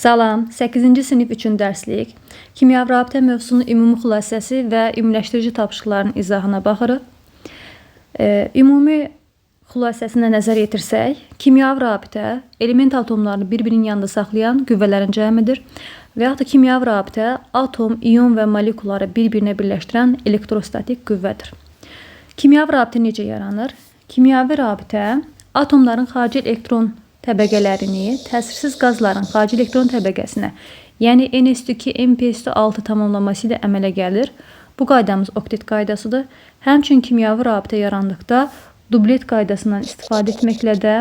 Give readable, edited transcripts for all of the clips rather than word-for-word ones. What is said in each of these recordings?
Salam, 8-ci sinif üçün dərslik. Kimyavi rabitə mövzusunun ümumi xülasəsi və ümumiləşdirici tapşırıqların izahına baxırıq. Ümumi xülasəsinə nəzər yetirsək, kimyavi rabitə element atomlarını bir-birinin yanında saxlayan qüvvələrin cəmidir və yaxud da kimyavi rabitə atom, ion və molekulları bir-birinə birləşdirən elektrostatik qüvvədir. Kimyavi rabitə necə yaranır? Kimyavi rabitə atomların xarici elektron təbəqələrini təsirsiz qazların xarici elektron təbəqəsinə, yəni Ns2, Nps6 tamamlaması ilə əmələ gəlir. Bu qaydamız oktet qaydasıdır. Həmçinin kimyavi rabitə yarandıqda dublet qaydasından istifadə etməklə də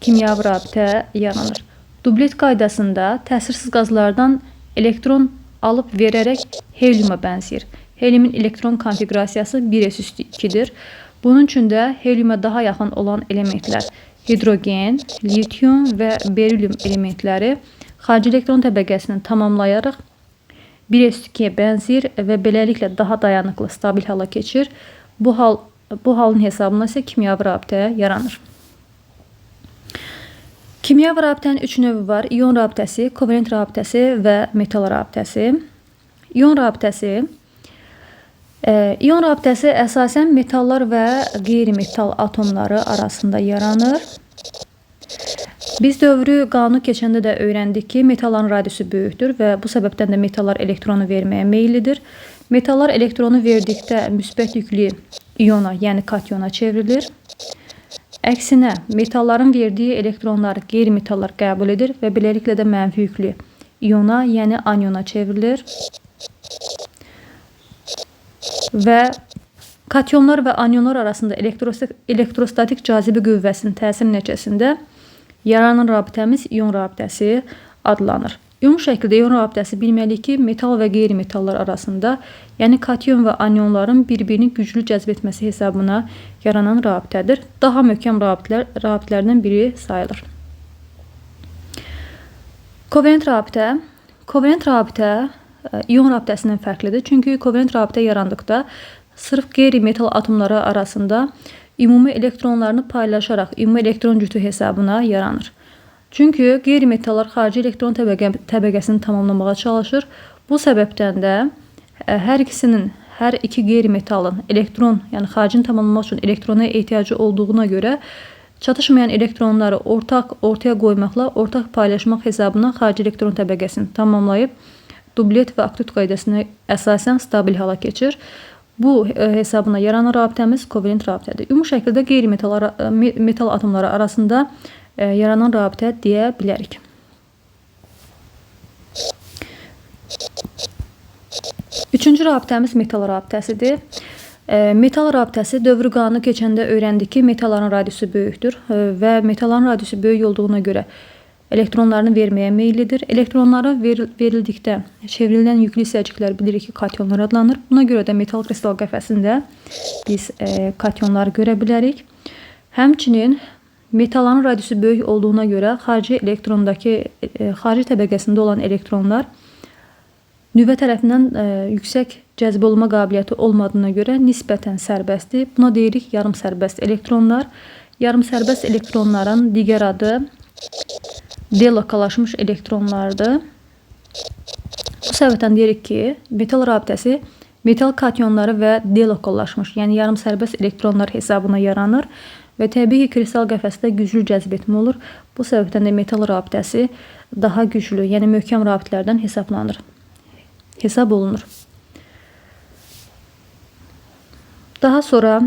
kimyavi rabitə yaranır. Dublet qaydasında təsirsiz qazlardan elektron alıb verərək heliuma bənzəyir. Heliumun elektron konfiqurasiyası 1s2-dir. Bunun üçün də heliuma daha yaxın olan elementlər hidrogen, litium və berilium elementləri xarici elektron təbəqəsini tamamlayaraq 1s2-yə bənzəyir və beləliklə daha dayanıqlı, stabil hala keçir. Bu halın hesabına isə kimyavi rabitə yaranır. Kimyavi rabitənin 3 növü var. İon rabitəsi, kovalent rabitəsi və metal rabitəsi. İon rabitəsi İon rabitəsi əsasən metallar və qeyri-metal atomları arasında yaranır. Biz dövrü qanunu keçəndə də öyrəndik ki, metalların radiusu böyükdür və bu səbəbdən də metallar elektronu verməyə meyillidir. Metallar elektronu verdikdə müsbət yüklü iona, yəni katyona çevrilir. Əksinə, metalların verdiyi elektronları qeyri-metallar qəbul edir və beləliklə də mənfi yüklü iona, yəni anyona çevrilir. Və katyonlar və anyonlar arasında elektrostatik cazibə qüvvəsinin təsiri nəticəsində yaranan rabitəmiz ion rabitəsi adlanır. Ümumi şəkildə ion rabitəsi bilməliyik ki, metal və qeyri-metallar arasında, yəni katyon və anyonların bir-birini güclü cəzb etməsi hesabına yaranan rabitədir. Daha möhkəm rabitələrdən biri sayılır. Kovalent rabitə. Kovalent rabitə ion rabitəsindən fərqlidir. Çünki kovalent rabitə yarandıqda sırf qeyri-metal atomları arasında ümumi elektronlarını paylaşaraq ümumi elektron cütü hesabına yaranır. Çünki qeyri-metallar xarici elektron təbəqəsini tamamlamağa çalışır. Bu səbəbdən də hər iki qeyri-metalın elektron, yəni xaricini tamamlamaq üçün elektrona ehtiyacı olduğuna görə çatışmayan elektronları ortaq ortaya qoymaqla ortaq paylaşmaq hesabına xarici elektron təbəqəsini tamamlayıb dublet və oktet qaydasına əsasən stabil hala keçir. Bu hesabına yaranan rabitəmiz kovalent rabitədir. Ümumi şəkildə qeyri-metal atomları arasında yaranan rabitə deyə bilərik. Üçüncü rabitəmiz metal rabitəsidir. Metal rabitəsi dövrü qanunu keçəndə öyrəndik ki, metalların radiusu böyükdür və metalların radiusu böyük olduğuna görə elektronlarını verməyə meyillidir. Elektronlara verildikdə çevrilən yüklü hissəciklər bilirik ki, katyonlar adlanır. Buna görə də metal kristal qəfəsində biz katyonları görə bilərik. Həmçinin metalların radiusu böyük olduğuna görə xarici elektrondakı xarici təbəqəsində olan elektronlar nüvə tərəfindən yüksək cəzb olma qabiliyyəti olmadığına görə nisbətən sərbəstdir. Buna deyirik yarım sərbəst elektronlar. Yarım sərbəst elektronların digər adı delokalaşmış elektronlardır. Bu səbəbdən deyirik ki, metal rabitəsi metal katyonları və delokallaşmış, yəni yarım sərbəst elektronlar hesabına yaranır və təbii ki, kristal qəfəsdə güclü cəzb etmə olur. Bu səbəbdən də metal rabitəsi daha güclü, yəni möhkəm rabitələrdən hesab olunur. Daha sonra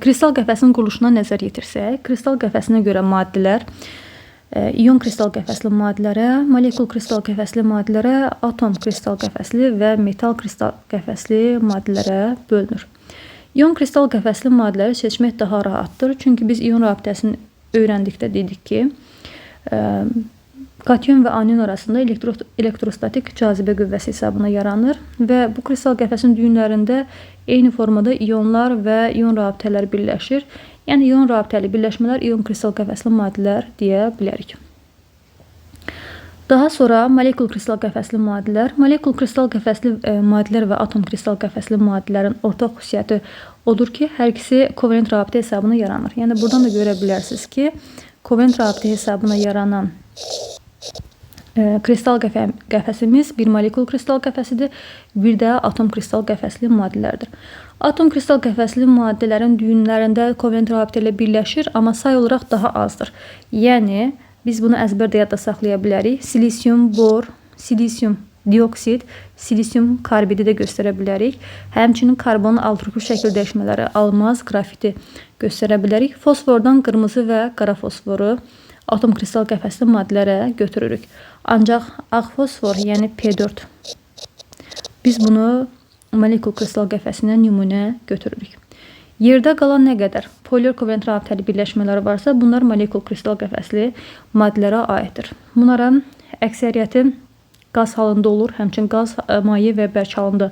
kristal qəfəsinin quruluşuna nəzər yetirsək, kristal qəfəsinə görə maddələr ion kristal qəfəsli maddələrə, molekul kristal qəfəsli maddələrə, atom kristal qəfəsli və metal kristal qəfəsli maddələrə bölünür. İon kristal qəfəsli maddələri seçmək daha rahatdır. Çünki biz ion rabitəsini öyrəndikdə dedik ki, katyon və anion arasında elektrostatik cazibə qüvvəsi hesabına yaranır və bu kristal qəfəsin düyünlərində eyni formada ionlar və ion rabitələri birləşir. Yəni ion rabitəli birləşmələr ion kristal qəfəsli maddələr deyə bilərik. Daha sonra molekul kristal qəfəsli maddələr. Molekul kristal qəfəsli maddələr və atom kristal qəfəsli maddələrin ortaq xüsusiyyəti odur ki, hər ikisi kovalent rabitə hesabına yaranır. Yəni buradan da görə bilərsiniz ki, kovalent rabitə hesabına yaranan Kristal qəfəsimiz bir molekul kristal qəfəsidir, bir də atom kristal qəfəsli maddələrdir. Atom kristal qəfəsli maddələrin düyünlərində kovalent rabitə ilə birləşir, amma say olaraq daha azdır. Yəni, biz bunu əzbər də yadda saxlaya bilərik. Silisium, bor, silisium dioksid, silisium karbidi də göstərə bilərik. Həmçinin karbonun altropi şəkil dəyişmələri, almaz, qrafiti göstərə bilərik. Fosfordan qırmızı və qara fosforu atom kristal qəfəsli maddələrə götürürük. Ancaq ağ fosfor, yəni P4, biz bunu molekul kristal qəfəsinə nümunə götürürük. Yerdə qalan nə qədər polyar kovalent rabitəli birləşmələr varsa, bunlar molekul kristal qəfəsli maddələrə aiddir. Bunlara əksəriyyəti qaz halında olur, həmçinin qaz, maye və bərk halında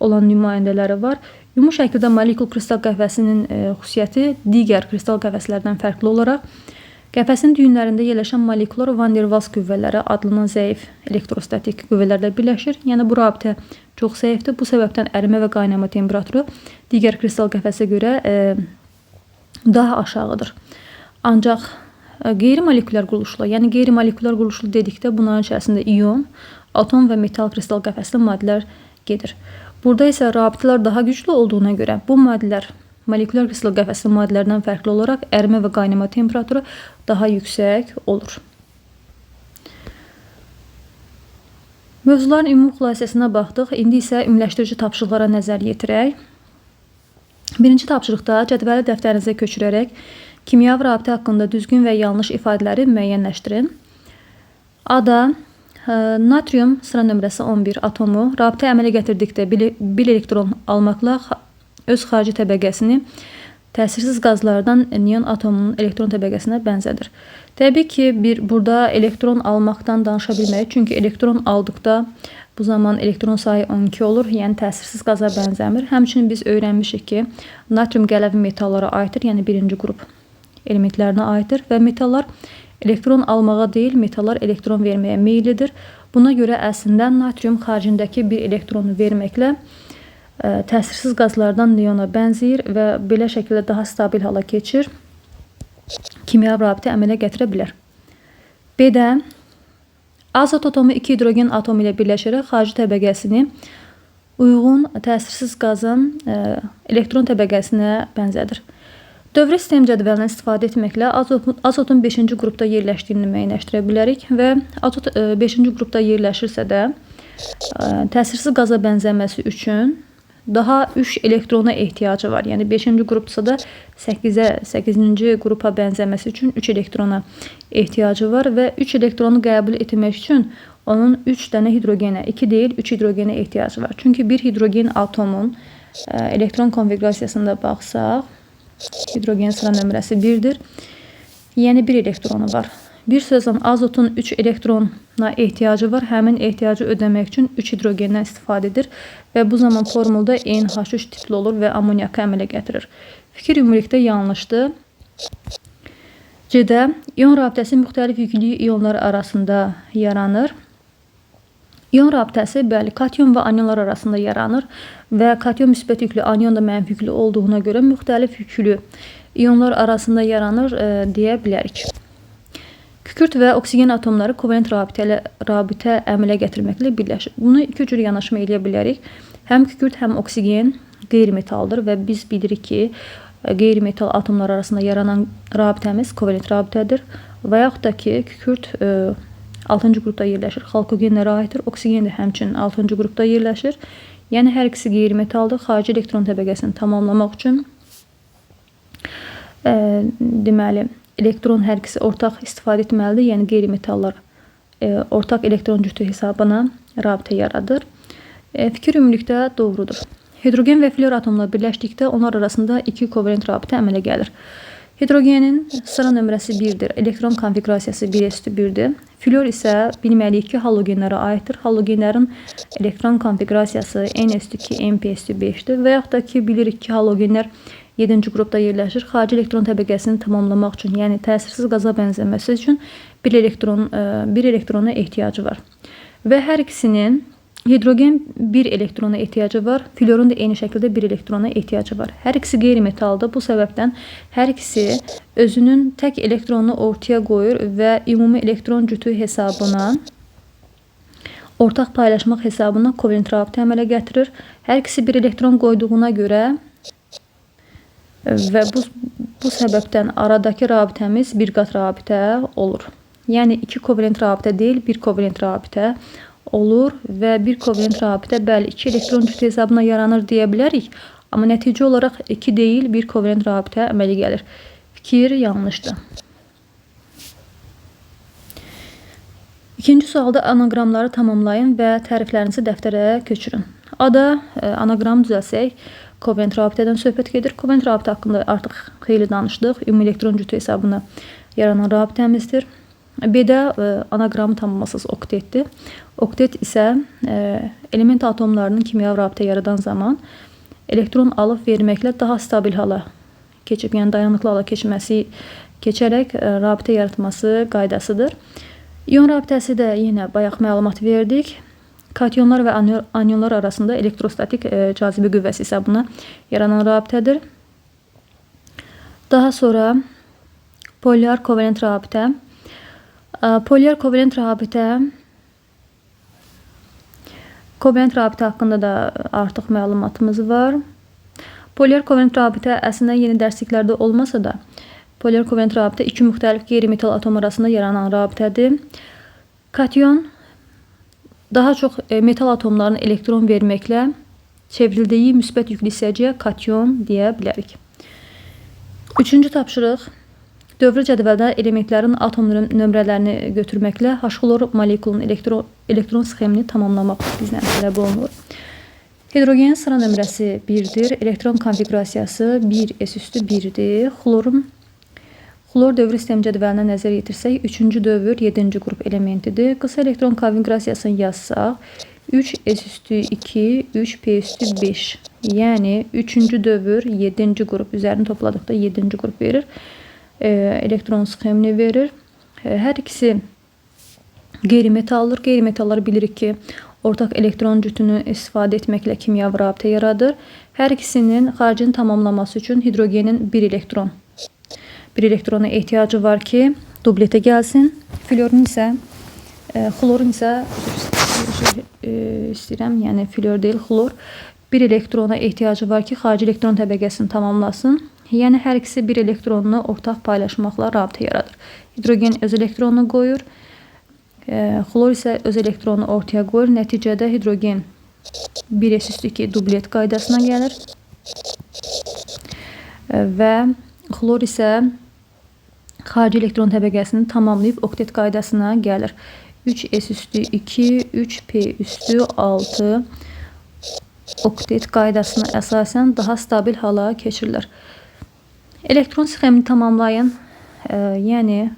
olan nümayəndələri var. Ümumi şəkildə molekul kristal qəfəsinin xüsusiyyəti digər kristal qəfəslərdən fərqli olaraq qəfəsin düyünlərində yerləşən molekullar Van der Waals qüvvələri adlanan zəif elektrostatik qüvvələrlə birləşir. Yəni bu rabitə çox zəifdir. Bu səbəbdən ərimə və qaynama temperaturu digər kristal qəfəsə görə daha aşağıdır. Ancaq qeyri-molekulyar quruluşlu, yəni qeyri-molekulyar quruluşlu dedikdə bunların içərisində ion, atom və metal kristal qəfəsli maddələr gedir. Burada isə rabitələr daha güclü olduğuna görə bu maddələr molekulyar kristal qəfəsli maddələrdən fərqli olaraq ərimə və qaynama temperaturu daha yüksək olur. Mövzuların ümumi xülasəsinə baxdıq. İndi isə ümumiləşdirici tapşırıqlara nəzər yetirək. Birinci tapşırıqda cədvəli dəftərinizə köçürərək kimyavi rabitə haqqında düzgün və yanlış ifadələri müəyyənləşdirin. A-da natrium sıra nömrəsi 11 atomu rabitə əmələ gətirdikdə bir elektron almaqla öz xarici təbəqəsini təsirsiz qazlardan neon atomunun elektron təbəqəsinə bənzədir. Təbii ki, burada elektron almaqdan danışa bilmərik. Çünki elektron aldıqda bu zaman elektron sayı 12 olur, yəni təsirsiz qaza bənzəmir. Həmçinin biz öyrənmişik ki, natrium qələvi metallara aiddir, yəni birinci qrup elementlərinə aiddir və metallar elektron almağa deyil, metallar elektron verməyə meyillidir. Buna görə əslində natrium xaricindəki bir elektronu verməklə təsirsiz qazlardan neona bənzəyir və belə şəkildə daha stabil hala keçir. Kimyavi rabitə əmələ gətirə bilər. B-də azot atomu 2 hidrogen atomu ilə birləşərək xarici təbəqəsini uyğun təsirsiz qazın elektron təbəqəsinə bənzədir. Dövrə sistem cədvəlindən istifadə etməklə azotun 5-ci qrupda yerləşdiyini müəyyənləşdirə bilərik və azot 5-ci qrupda yerləşirsə də təsirsiz qaza bənzəməsi üçün daha 3 elektrona ehtiyacı var. Yəni 5-ci qrupdursa da 8-ci qrupa bənzəməsi üçün 3 elektrona ehtiyacı var və 3 elektronu qəbul etmək üçün onun 3 dənə hidrogenə, 2 deyil, 3 hidrogenə ehtiyacı var. Çünki bir hidrogen atomun elektron konfiqurasiyasında baxsaq, hidrogen sıra nömrəsi 1-dir. Yəni 1 elektronu var. Bir sözlə azotun 3 elektrona ehtiyacı var. Həmin ehtiyacı ödəmək üçün 3 hidrogenden istifadə edir və bu zaman formulda NH3 tipli olur və amonyakı əmələ gətirir. Fikir ümumilikdə yanlışdır. C-də ion rabitəsi müxtəlif yüklü ionlar arasında yaranır. İon rabitəsi, bəli, kation və anionlar arasında yaranır və kation müsbət yüklü, anion da mənfi yüklü olduğuna görə müxtəlif yüklü ionlar arasında yaranır deyə bilərik. Kükürt və oksigen atomları kovalent rabitə əmələ gətirməklə birləşir. Bunu iki cür yanaşma eləyə bilərik. Həm kükürt, həm oksigen qeyri-metaldır və biz bilirik ki, qeyri-metal atomlar arasında yaranan rabitəmiz kovalent rabitədir. Və yaxud da ki, kükürt 6-cı qrupda yerləşir, xalkogenlərə aiddir. Oksigen də həmçinin 6-cı qrupda yerləşir. Yəni, hər ikisi qeyri-metaldır. Xarici elektron təbəqəsini tamamlamaq üçün deməli, elektron hər ikisi ortaq istifadə etməlidir. Yəni, qeyri-metallar ortaq elektron cütü hesabına rabitə yaradır. Fikir ümumilikdə doğrudur. Hidrogen və flor atomlar birləşdikdə onlar arasında iki kovalent rabitə əmələ gəlir. Hidrogenin sıra nömrəsi 1-dir. Elektron konfiqurasiyası 1s1-dir. Flor isə bilməliyik ki, halogenlərə aiddir. Halogenlərin elektron konfiqurasiyası ns2, nps5-dir. Və yaxud da ki, bilirik ki, halogenlər 7-ci qrupda yerləşir. Xarici elektron təbəqəsini tamamlamaq üçün, yəni təsirsiz qaza bənzəməsi üçün bir elektrona ehtiyacı var. Və hər ikisinin hidrogen bir elektrona ehtiyacı var, florun da eyni şəkildə bir elektrona ehtiyacı var. Hər ikisi qeyri-metaldır. Bu səbəbdən hər ikisi özünün tək elektronunu ortaya qoyur və ümumi elektron cütü hesabına Ortaq paylaşmaq hesabına kovalent rabitə əmələ gətirir. Hər ikisi bir elektron qoyduğuna görə və bu səbəbdən aradakı rabitəmiz bir qat rabitə olur. Yəni 2 kovalent rabitə deyil, bir kovalent rabitə olur və bir kovalent rabitə bəli 2 elektron cütü hesabına yaranır deyə bilərik. Amma nəticə olaraq 2 deyil, bir kovalent rabitə əmələ gəlir. Fikir yanlışdır. İkinci sualda anaqramları tamamlayın və təriflərinizi dəftərə köçürün. A-da anaqram düzəlsək, kovalent rabitədən söhbət gedir. Kovalent rabitə haqqında artıq xeyli danışdıq. Ümumi elektron cütü hesabına yaranan rabitəmizdir. B-də anaqramı tamamlasız oktetdir. Oktet isə element atomlarının kimyavi rabitə yaradan zaman elektron alıb verməklə daha stabil hala keçib, yəni dayanıqlı hala keçərək rabitə yaratması qaydasıdır. İyon rabitəsi də yenə bayaq məlumat verdik. Kationlar və anionlar arasında elektrostatik cazibə qüvvəsi hesabına yaranan rabitədir. Daha sonra polyar kovalent rabitə. Polyar kovalent rabitə haqqında da artıq məlumatımız var. Polyar kovalent rabitə əslində yeni dərsliklərdə olmasa da, polyar kovalent rabitə iki müxtəlif qeyri-metal atom arasında yaranan rabitədir. Kation daha çox metal atomlarına elektron verməklə çevrildiyi müsbət yüklü hissəciyə kation deyə bilərik. Üçüncü tapşırıq. Dövrü cədvəldə elementlərin atom nömrələrini götürməklə H-xlor molekulunun elektron sxemini tamamlamaq bizdən tələb olunur. Hidrogenin sıra nömrəsi 1-dir. Elektron konfiqurasiyası 1s üstü 1-dir. Xlor dövrü sistem cədvəlinə nəzər yetirsək, 3-cü dövr 7-ci qrup elementidir. Qısa elektron konfiqurasiyasını yazsaq, 3s üstü 2, 3p üstü 5. Yəni 3-cü dövr 7-ci qrup üzərini topladıqda 7-ci qrup verir. Elektron sxemini verir. Hər ikisi qeyri-metaldır. Qeyri-metallar bilirik ki, ortaq elektron cütünü istifadə etməklə kimyavi rabitə yaradır. Hər ikisinin xaricini tamamlaması üçün hidrogenin bir elektrona ehtiyacı var ki, dubletə gəlsin. Florun isə, xlorun isə, istəyirəm, yəni flor deyil, xlor bir elektrona ehtiyacı var ki, xarici elektron təbəqəsini tamamlasın. Yəni, hər ikisi bir elektronunu ortaq paylaşmaqla rabitə yaradır. Hidrogen öz elektronunu qoyur, xlor isə öz elektronunu ortaya qoyur. Nəticədə hidrogen 1s üstü 2 dublet qaydasına gəlir və xlor isə xarici elektron təbəqəsini tamamlayıb oktet qaydasına gəlir. 3s üstü 2, 3p üstü 6 oktet qaydasına əsasən daha stabil hala keçirilir. Elektron sxemini tamamlayın. Yəni,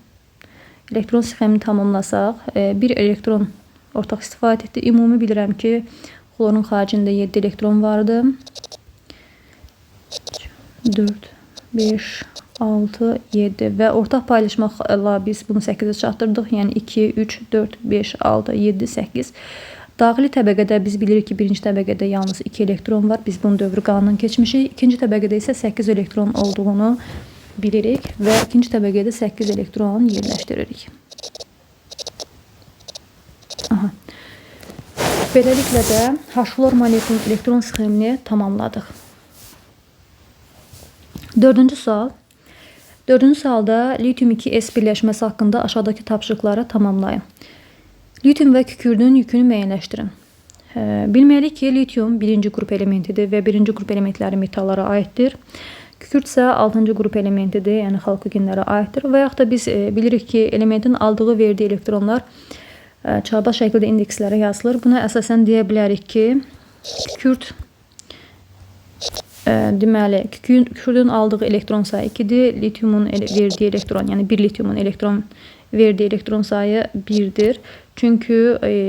elektron sxemini tamamlasaq, bir elektron ortaq istifadə etdi. Ümumi bilirəm ki, xlorun xaricində 7 elektron vardı. 4, 5, 6, 7 və ortaq paylaşmaqla biz bunu 8-ə çatdırdıq. Yəni 2, 3, 4, 5, 6, 7, 8. Daxili təbəqədə biz bilirik ki, birinci təbəqədə yalnız 2 elektron var. Biz bunu dövrü qanundan keçmişik. İkinci təbəqədə isə 8 elektron olduğunu bilirik və ikinci təbəqədə 8 elektron yerləşdiririk. Aha. Beləliklə də H-xlor molekulunun elektron sxemini tamamladıq. Dördüncü sual. Dördüncü sualda litium 2s birləşməsi haqqında aşağıdakı tapşırıqları tamamlayın. Litium və kükürdün yükünü müəyyənləşdirin. Bilməliyik ki, litium birinci qrup elementidir və birinci qrup elementləri metallara aiddir. Kükürt isə 6-cı qrup elementidir, yəni xalkogenlərə aiddir. Və yaxud da biz bilirik ki, elementin aldığı verdiyi elektronlar çarpaz şəkildə indekslərə yazılır. Buna əsasən deyə bilərik ki, kükürt, deməli, kükürdün aldığı elektron sayı 2-dir, litiumun verdiyi elektron, yəni bir litiumun elektron verdiyi elektron sayı 1-dir. Çünki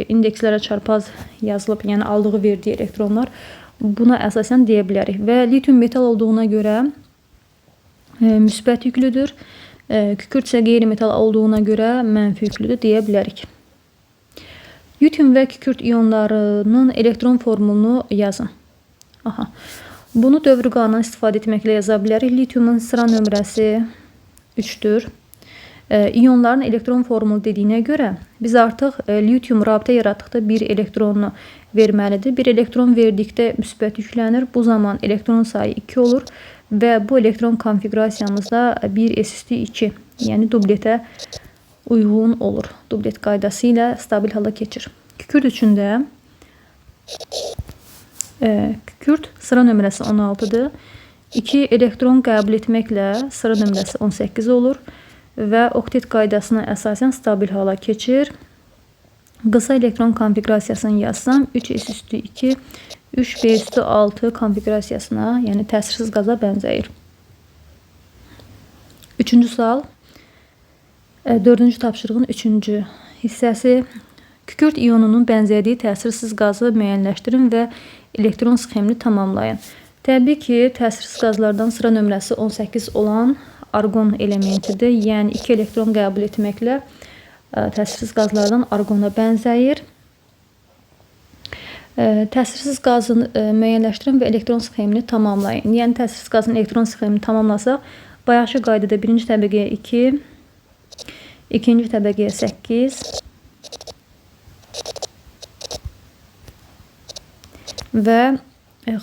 indekslərə çarpaz yazılıb, yəni aldığı verdiyi elektronlar, buna əsasən deyə bilərik. Və litium metal olduğuna görə müsbət yüklüdür. Kükürt isə qeyri-metal olduğuna görə mənfi yüklüdür deyə bilərik. Litium və kükürt iyonlarının elektron formulunu yazın. Aha. Bunu dövrü qanundan istifadə etməklə yaza bilərik. Litiumun sıra nömrəsi 3-dür. İyonların elektron formulu dediyinə görə biz artıq litium rabitə yaratdıqda bir elektronunu verməlidir. Bir elektron verdikdə müsbət yüklənir. Bu zaman elektron sayı 2 olur və bu elektron konfiqurasiyamızda 1s 2, yəni dubletə uyğun olur. Dublet qaydası ilə stabil hala keçir. Kükürt üçün də kükürt sıra nömrəsi 16-dır. 2 elektron qəbul etməklə sıra nömrəsi 18 olur və oktet qaydasına əsasən stabil hala keçir. Qısa elektron konfiqurasiyasını yazsam 3s 2, 3p 6 konfiqurasiyasına, yəni təsirsiz qaza bənzəyir. Üçüncü sual, dördüncü tapşırığın üçüncü hissəsi. Kükürt iyonunun bənzədiyi təsirsiz qazı müəyyənləşdirin və elektron sxemini tamamlayın. Təbii ki, təsirsiz qazlardan sıra nömrəsi 18 olan arqon elementidir. Yəni 2 elektron qəbul etməklə təsirsiz qazlardan arqona bənzəyir. Təsirsiz qazını müəyyənləşdirin və elektron sxemini tamamlayın. Yəni təsirsiz qazın elektron sxemini tamamlasaq, bayaqki qaydada birinci təbəqəyə 2, ikinci təbəqəyə 8 və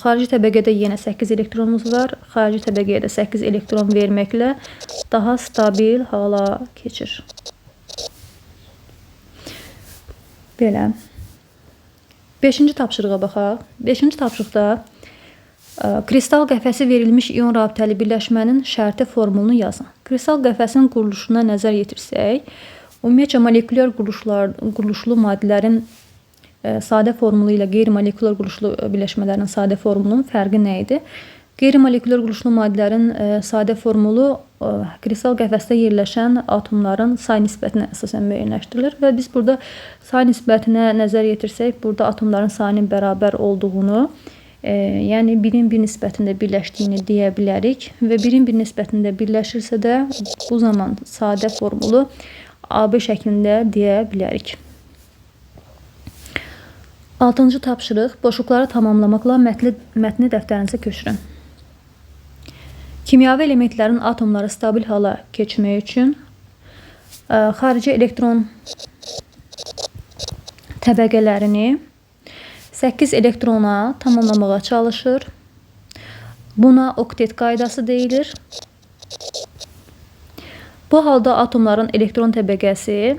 xarici təbəqədə yenə 8 elektronumuz var. Xarici təbəqəyə də 8 elektron verməklə daha stabil hala keçir. Belə. Beşinci tapşırığa baxaq. Beşinci tapşırıqda kristal qəfəsi verilmiş ion rabitəli birləşmənin şərti formulunu yazın. Kristal qəfəsinin quruluşuna nəzər yetirsək, ümumiyyətcə molekulyar quruluşlu maddələrin sadə formulu ilə qeyri-molekulyar quruluşlu birləşmələrin sadə formulunun fərqi nə idi? Qeyri-molekulyar quruluşlu maddələrin sadə formulu kristal qəfəsdə yerləşən atomların say nisbətinə əsasən müəyyənləşdirilir və biz burada say nisbətinə nəzər yetirsək, burada atomların sayının bərabər olduğunu, yəni birin bir nisbətində birləşdiyini deyə bilərik və birin bir nisbətində birləşirsə də bu zaman sadə formulu AB şəklində deyə bilərik. Altıncı tapşırıq, boşluqları tamamlamaqla mətni dəftərinizə köçürün. Kimyavi elementlərin atomları stabil hala keçmək üçün xarici elektron təbəqələrini 8 elektrona tamamlamağa çalışır. Buna oktet qaydası deyilir. Bu halda atomların elektron təbəqəsi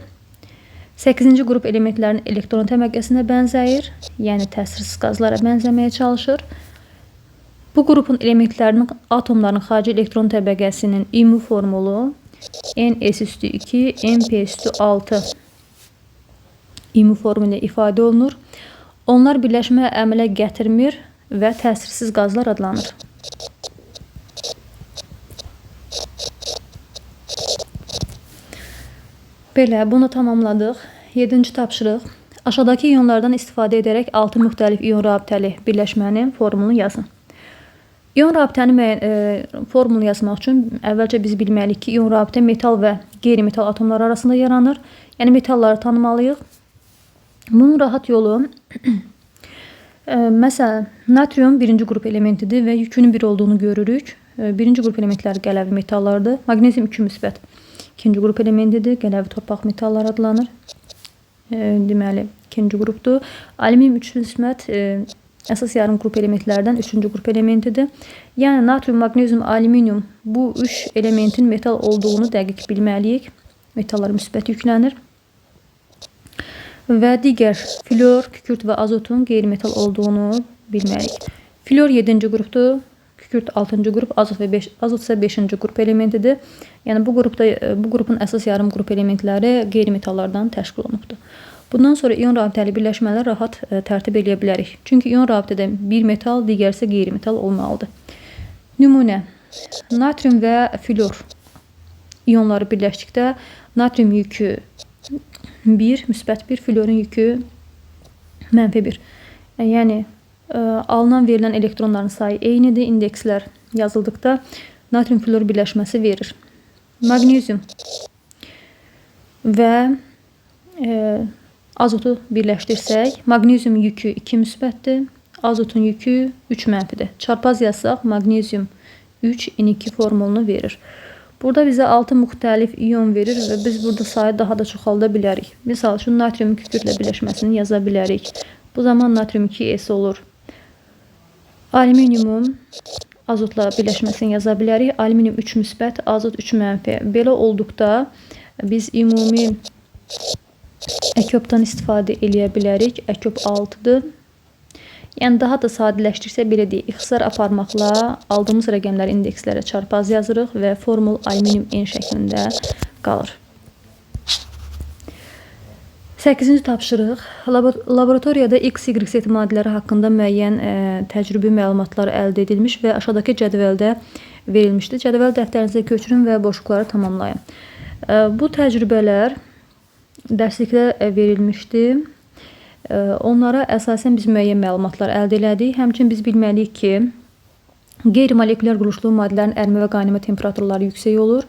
8-ci qrup elementlərin elektron təbəqəsinə bənzəyir, yəni təsirsiz qazlara bənzəməyə çalışır. Bu qrupun elementlərinin atomların xarici elektron təbəqəsinin ümumi formulu Ns2, Np6 ümumi formulu ilə ifadə olunur. Onlar birləşmə əmələ gətirmir və təsirsiz qazlar adlanır. Belə, bunu tamamladıq. 7-ci tapşırıq. Aşağıdakı iyonlardan istifadə edərək 6 müxtəlif iyon rabitəli birləşmənin formulunu yazın. İyon rabitənin formulunu yazmaq üçün əvvəlcə biz bilməliyik ki, iyon rabitə metal və qeyri-metal atomlar arasında yaranır. Yəni metalları tanımalıyıq. Bunun rahat yolu, məsələn, natrium birinci qrup elementidir və yükünün bir olduğunu görürük. Birinci qrup elementləri qələvi metallardır. Maqnezium 2 müsbət ikinci qrup elementidir. Qələvi torpaq metalları adlanır. Deməli, ikinci qrupdur. Alüminium 3 müsbət əsas yarım qrup elementlərdən üçüncü qrup elementidir. Yəni natrium, maqnezium, alüminium bu üç elementin metal olduğunu dəqiq bilməliyik. Metallar müsbət yüklənir. Və digər flor, kükürt və azotun qeyri-metal olduğunu bilməliyik. Flor 7-ci qrupdur, kükürt 6-cı qrup, azot isə 5-ci qrup elementidir. Yəni bu qrupun əsas yarım qrup elementləri qeyri-metallardan təşkil olunubdur. Bundan sonra ion rabitəli birləşmələri rahat tərtib eləyə bilərik. Çünki ion rabitədə bir metal, digər isə qeyri-metal olmalıdır. Nümunə, natrium və flor iyonları birləşdikdə natrium yükü 1, müsbət 1, florun yükü mənfi 1. Yəni, alınan verilən elektronların sayı eynidir. İndekslər yazıldıqda natrium flor birləşməsi verir. Maqnezium və azotu birləşdirsək, maqnezium yükü 2 müsbətdir, azotun yükü 3 mənfidir. Çarpaz yazsaq, maqnezium 3 N2 formulunu verir. Burada bizə 6 müxtəlif ion verir və biz burada sayı daha da çoxalda bilərik. Misal üçün, natrium kükürdlə birləşməsini yaza bilərik. Bu zaman natrium 2S olur. Alüminiumun azotla birləşməsini yaza bilərik. Alüminium 3 müsbət, azot 3 mənfi. Belə olduqda biz ümumi əkopdan istifadə eləyə bilərik. Əkop 6-dır. Yəni, daha da sadələşdirsə, belə deyək, ixtisar aparmaqla aldığımız rəqəmləri indekslərə çarpaz yazırıq və formul alüminium N şəklində qalır. 8-ci tapşırıq. Laboratoriyada X, Y, Z maddələri haqqında müəyyən təcrübi məlumatlar əldə edilmiş və aşağıdakı cədvəldə verilmişdir. Cədvəl dəftərinizə köçürün və boşluqları tamamlayın. Bu təcrübələr dərslikdə verilmişdi. Onlara əsasən biz müəyyən məlumatlar əldə elədik. Həmçinin biz bilməliyik ki, qeyri-molekulyar quruluşlu maddələrin ərimə və qaynama temperaturları yüksək olur.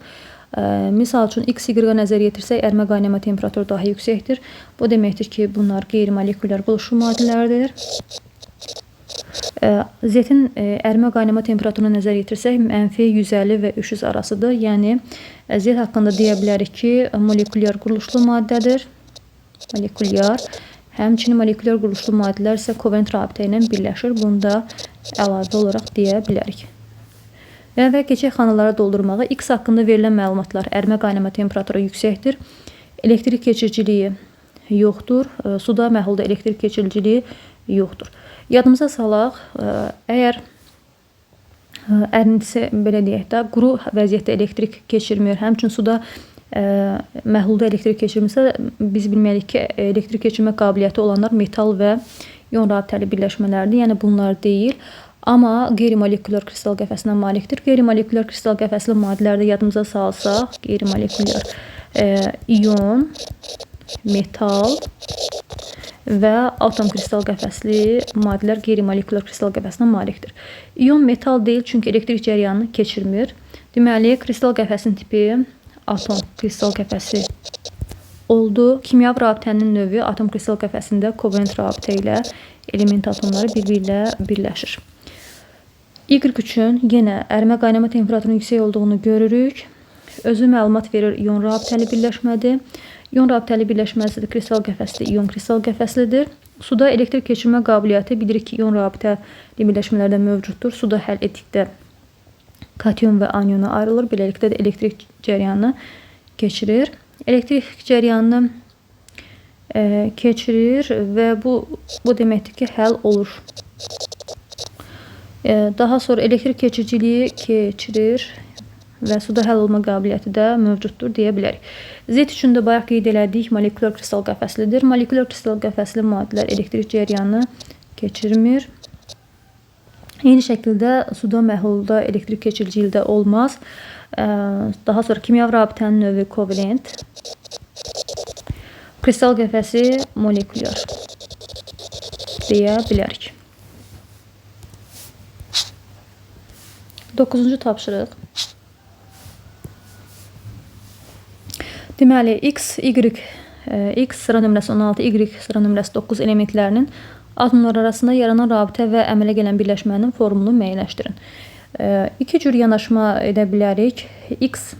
Misal üçün, X, Y-ə nəzər yetirsək, ərimə qaynama temperaturu daha yüksəkdir. Bu deməkdir ki, bunlar qeyri-molekulyar quruluşlu maddələrdir. Z-in ərimə qaynama temperaturuna nəzər yetirsək, mənfi 150 və 300 arasıdır. Yəni, Z haqqında deyə bilərik ki, molekulyar quruluşlu maddədir. Molekulyar. Həmçinin molekulyar quruluşlu maddələr isə kovalent rabitə ilə birləşir. Bunu da əlavə olaraq deyə bilərik. Və keçək xanaları doldurmağa. X haqqında verilən məlumatlar: ərimə qaynama temperaturu yüksəkdir. Elektrik keçiriciliyi yoxdur. Suda məhlulda elektrik keçiriciliyi yoxdur. Yadımıza salaq, əgər ərintisi, belə deyək də, quru vəziyyətdə elektrik keçirmir, həmçinin suda məhlulda elektrik keçirmirsə, biz bilməliyik ki, elektrik keçirmə qabiliyyəti olanlar metal və ion rabitəli birləşmələrdir. Yəni, bunlar deyil. Amma qeyri-molekulyar kristal qəfəsinə malikdir. Qeyri-molekulyar kristal qəfəsli maddələrdə yadımıza salsaq, qeyri-molekulyar ion, metal və atom kristal qəfəsli maddələr qeyri-molekulyar kristal qəfəsinə malikdir. İon metal deyil, çünki elektrik cəryanını keçirmir. Deməli, kristal qəfəsinin tipi atom kristal qəfəsi oldu. Kimyavi rabitənin növü atom kristal qəfəsində kovalent rabitə ilə element atomları bir-biri ilə birləşir. Y üçün yenə ərimə qaynama temperaturunun yüksək olduğunu görürük. Özü məlumat verir, ion rabitəli birləşmədir. İon rabitəli birləşməsi də kristal qəfəsli, ion kristal qəfəslidir. Suda elektrik keçirmə qabiliyyəti bilirik ki, ion rabitəli birləşmələrdə mövcuddur. Suda həll etdikdə kation və aniona ayrılır. Beləliklə də elektrik cəryanını keçirir. Elektrik cəryanını keçirir və bu deməkdir ki, həll olur. Daha sonra elektrik keçiriciliyi keçirir və suda həll olma qabiliyyəti də mövcuddur deyə bilərik. Z üçün də bayaq qeyd elədik, molekulyar kristal qəfəslidir. Molekulyar kristal qəfəsli maddələr elektrik cəryanını keçirmir. Eyni şəkildə suda məhlulda elektrik keçiriciliyi də olmaz. Daha sonra kimyavi rabitənin növü kovalent. Kristal qəfəsi molekulyar deyə bilərik. 9-cu tapşırıq. Deməli, X, Y, X sıra nömrəsi 16, Y sıra nömrəsi 9 elementlərinin atomlar arasında yaranan rabitə və əmələ gələn birləşmənin formulunu müəyyənləşdirin. İki cür yanaşma edə bilərik. X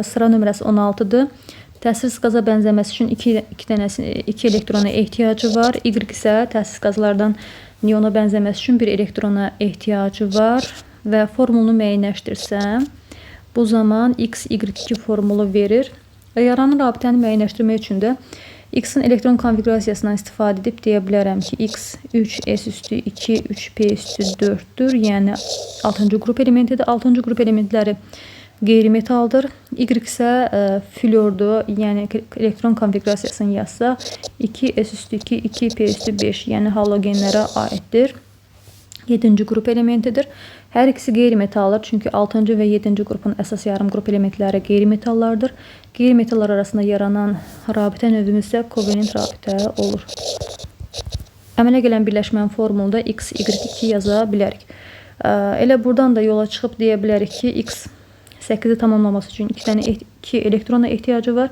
sıra nömrəsi 16-dır. Təsirsiz qaza bənzəməsi üçün iki elektrona ehtiyacı var. Y isə təsirsiz qazlardan neona bənzəməsi üçün bir elektrona ehtiyacı var. Və formulunu müəyyənləşdirsəm, bu zaman X, Y2 formulu verir. Yaranan rabitəni müəyyənləşdirmək üçün də X-in elektron konfiqurasiyasından istifadə edib deyə bilərəm ki, X 3 S üstü 2, 3 P üstü 4-dür. Yəni 6-cı qrup elementidir. 6-cı qrup elementləri qeyri-metaldır. Y isə flordur. Yəni elektron konfiqurasiyasını yazsaq 2 S üstü 2, 2 P üstü 5, yəni halogenlərə aiddir. 7-ci qrup elementidir. Hər ikisi qeyri-metaldır. Çünki 6-cı və 7-ci qrupun əsas yarım qrup elementləri qeyri-metallardır. Qeyri-metallar arasında yaranan rabitə növümüz isə kovalent rabitə olur. Əmələ gələn birləşmənin formulunda X, Y2 yaza bilərik. Elə buradan da yola çıxıb deyə bilərik ki, X 8-i tamamlaması üçün 2 elektrona ehtiyacı var.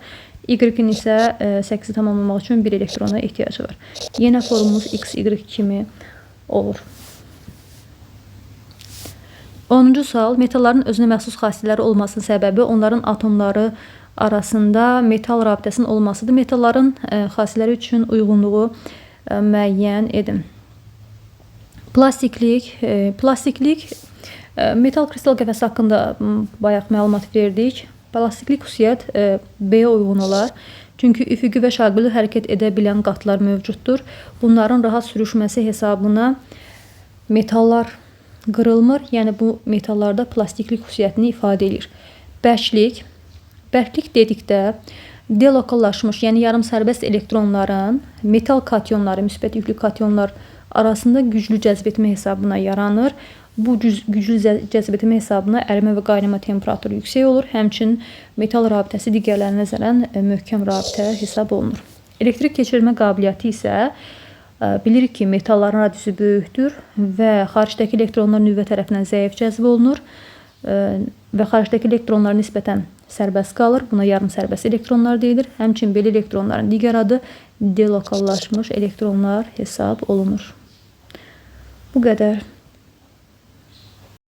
Y-in isə 8-i tamamlamaq üçün 1 elektrona ehtiyacı var. Yenə formumuz X, Y kimi olur. 10-cu sual, metalların özünə məxsus xassələri olmasının səbəbi onların atomları arasında metal rabitəsinin olmasıdır. Metalların xassələri üçün uyğunluğu müəyyən edin. Plastiklik, metal kristal qəfəsi haqqında bayaq məlumat verdik. Plastiklik xüsusiyyət B-yə uyğun olar. Çünki üfüqi və şaquli hərəkət edə bilən qatlar mövcuddur. Bunların rahat sürüşməsi hesabına metallar qırılmır. Yəni bu metallarda plastiklik xüsusiyyətini ifadə edir. Bərklik. Bərklik dedikdə delokallaşmış, yəni yarım sərbəst elektronların metal kationları, müsbət yüklü kationlar arasında güclü cəzb etmə hesabına yaranır. Bu güclü cəzb etmə hesabına ərimə və qaynama temperaturu yüksək olur. Həmçinin metal rabitəsi digərlərinə nəzərən möhkəm rabitə hesab olunur. Elektrik keçirmə qabiliyyəti isə bilirik ki, metalların radiusu böyükdür və xaricdəki elektronlar nüvə tərəfindən zəif cəzb olunur və xaricdəki elektronlar nisbətən sərbəst qalır. Buna yarım sərbəst elektronlar deyilir. Həmçinin belə elektronların digər adı delokallaşmış elektronlar hesab olunur. Bu qədər.